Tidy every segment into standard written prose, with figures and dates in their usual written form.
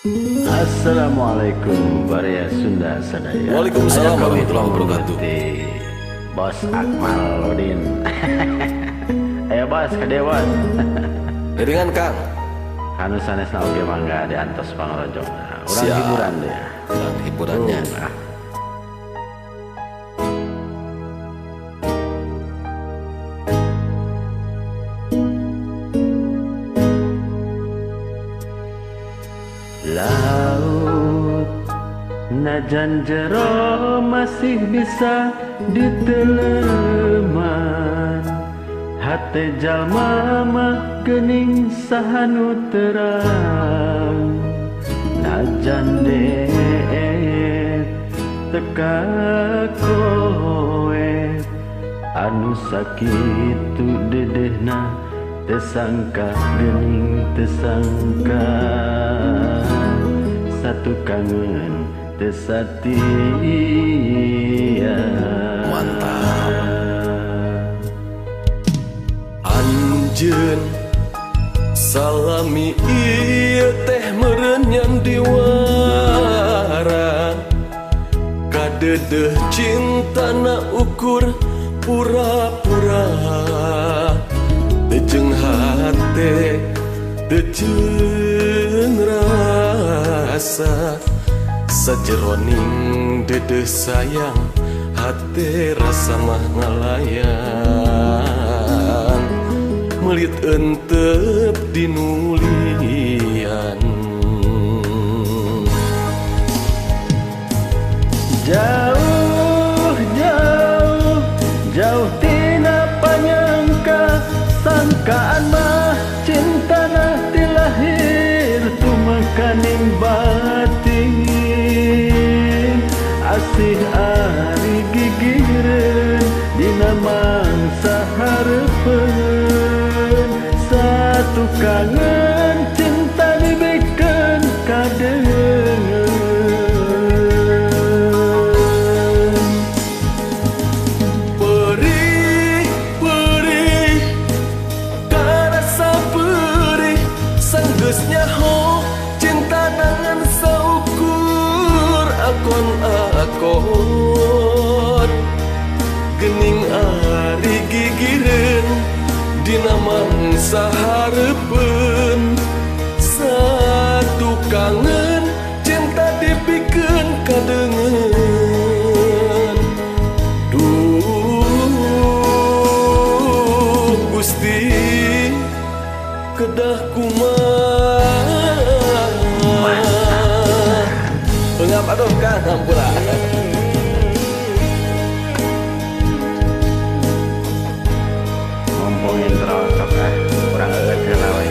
Assalamualaikum Baraya Sunda sadaya. Waalaikumsalam warahmatullahi wabarakatuh. Bos Akmal Udin. Ayo bos, ka dieu bos. Iringan Kang. Anu sanesna oge mangga diantos pangrojongna. Urang hiburan deh. Urang hiburannya. Laut najan jero masih bisa diteleman, hate jalma mah geuning sahanu terang. Najan deet teka koe anu sakitu dedehna tesangka geuning tesangka satu kangen tesatia. Mantap. Anjeun salami ieu teh meureun nyandiwara, kadedeh cintana ukur pura-pura, teu hate teu rasa, sajeroning dedeh sayang hate rasa mah ngalayang, melit entep dinulian. Jauh jauh jauh tina panyangka, sangkaan mah cintana ti lahir tumekaning batin, asih ari gigireun dina mangsa hareupeun, satu kangen cinta dibikeun kadeungeun. Perih perih karasa perih, sanggeus nyaho cinta dangan saukur akon akon, geuning ari gigireun dina mangsa hareupeun, satu kangen cinta dipikeun kadeungeun. Duh Gusti kedah kumaha. Pengap aduh Kang hampura. Mumpung intro sok ah, urang eueut heula we.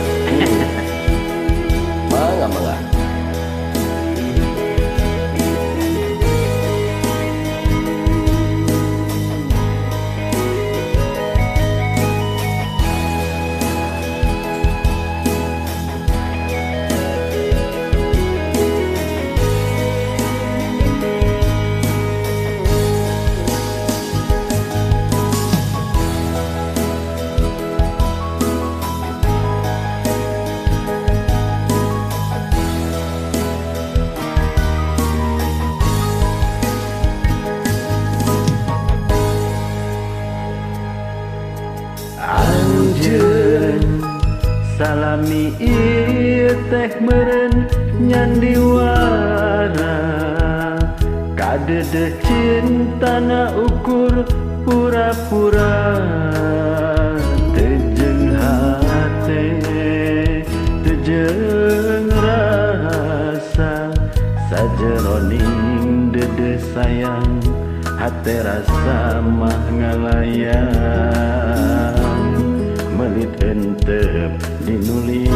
Mangga mangga. Anjeun salami ieu teh meureun nyandiwara, kadedeh cintana ukur pura-pura, teu jeung hate teu jeung rasa, sajeroning dedeh sayang hate rasa mah ngalayang, melit entep dinulian.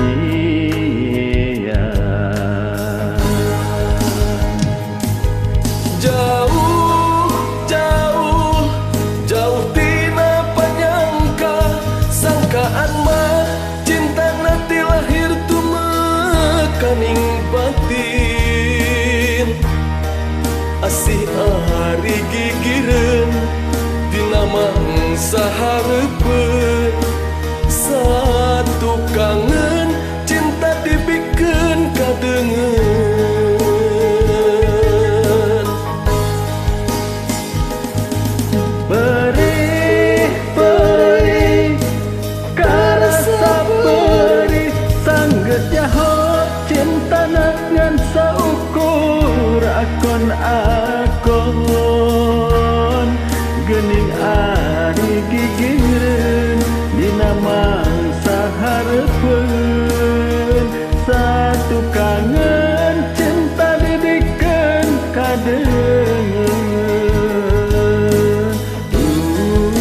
Jauh jauh jauh tina panyangka, sangkaan mah cintana ti lahir tumekaning batin, asih ari gigireun dina mangsa hareupeun, satu kangen cinta dibikeun kadeungeun. mangsa hareupeun satu kangen cinta dibikeun kadeungeun. Duh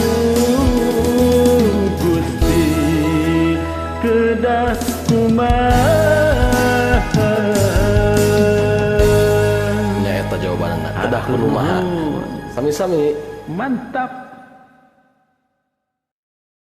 Gusti kedah kumaha. Nya eta jawabanna. Kedah kumaha. Sami-sami. Mantap.